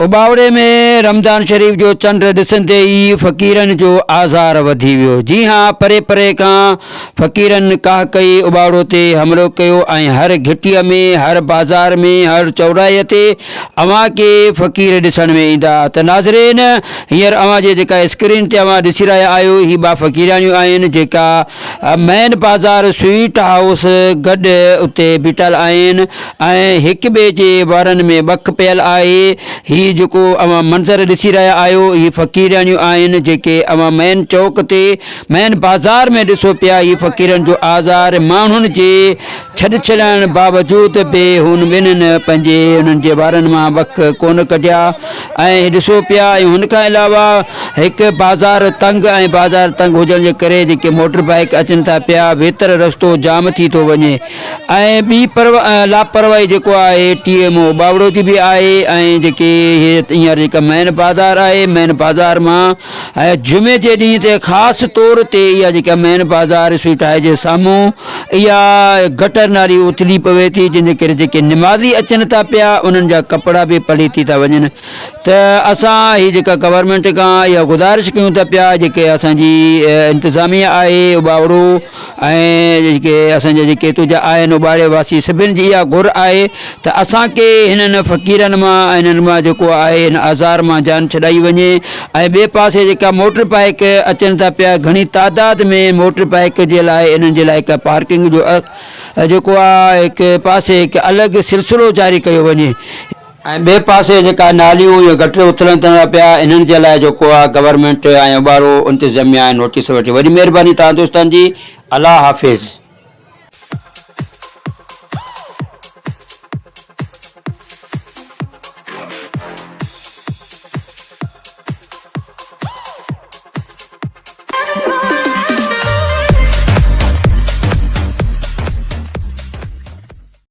اٻاوڙي ۾ رمضان شريف جو چنڊ ڏسندي ئي فقيرن جو آزار وڌي ويو. جي ها پري پري کان فقيرن ڪاهه ڪئي اٻاوڙو تي حملو ڪيو ۽ هر گهٽيء ۾ هر بازار ۾ هر چوراهي تي اوهان کي فقير ڏسڻ ۾ ايندا ته ناظرين هينئر اوهان جي جيڪا اسڪرين تي اوهان ڏسي رهيا آهيو هي ٻا فقيرياڻيون آهن جيڪا مين بازار سوئيٽ هائوس گڏ اتي بيٺل آهن ۽ هڪ ٻئي جي وارن ۾ ٻک پيل آهي. هي جيڪو اوهان منظر ڏسي رهيا آهيو هي فقيرياڻيون آهن جيڪي اوهان مين چوڪ تي مين بازار ۾ ڏسو پيا هي فقيرن جو آزار ماڻهن جي ڇڏ ڇڏائڻ باوجود به هن ٻنهن پنهنجي انهن جي وارن مان ٻک ڪونه ڪڍيا ۽ ڏسو پيا ۽ هن کان علاوه هڪ بازار تنگ ۽ بازار تنگ هجڻ جي ڪري جيڪي موٽر بائيڪ اچن ٿا پيا ويتر رستو جام ٿي ٿو وڃي ۽ ٻي لاپرواهي جيڪو آهي ٽي ايم او ٻاوڙو جي به آهي ۽ جيڪي هي هينئر جيڪا مين بازار آهي مين بازار مان ۽ جمعي جي ڏينهن تي خاص طور تي اها جيڪا مين بازار سوئيٽ هاء جي سامهون اها گٽر نالي اٿلي پوي ٿي جنهن جي ڪري جيڪي نمازي اچن ٿا پيا انهن جا ڪپڙا به پلي ٿي ٿا وڃن ته اسان هي جيڪا گورنمينٽ کان اها گذارش ڪيون ٿا پيا جيڪي اسان جي انتظاميه آهي اٻاوڙو ۽ جيڪي اسان جا جيڪي تنهنجا آهن اٻاڙي واسي سڀن جي اها گهر آهي ته اسان کي هنن فقيرن مان ۽ هنن مان جيڪو آهي هن آزار مان جان ڇڏائي وڃي ۽ ٻئي پاسي جيڪا موٽر بائيڪ اچن ٿا پيا گهڻي تعداد ۾ موٽر بائيڪ جي لاء انهن جي لاء هڪ پارڪنگ جو جيڪو آهي هڪ پاسي هڪ الڳ سلسلو جاري ڪيو وڃي. ۽ ٻئي پاسي جيڪا ناليون يا گٽر اٿلن ٿا پيا انهن جي لاء جيڪو آ گورنمينٽ ۽ اٻارو انتظاميا نوٽيس وٺي وڏي مهرباني توهان دوستن جي الله حافظ.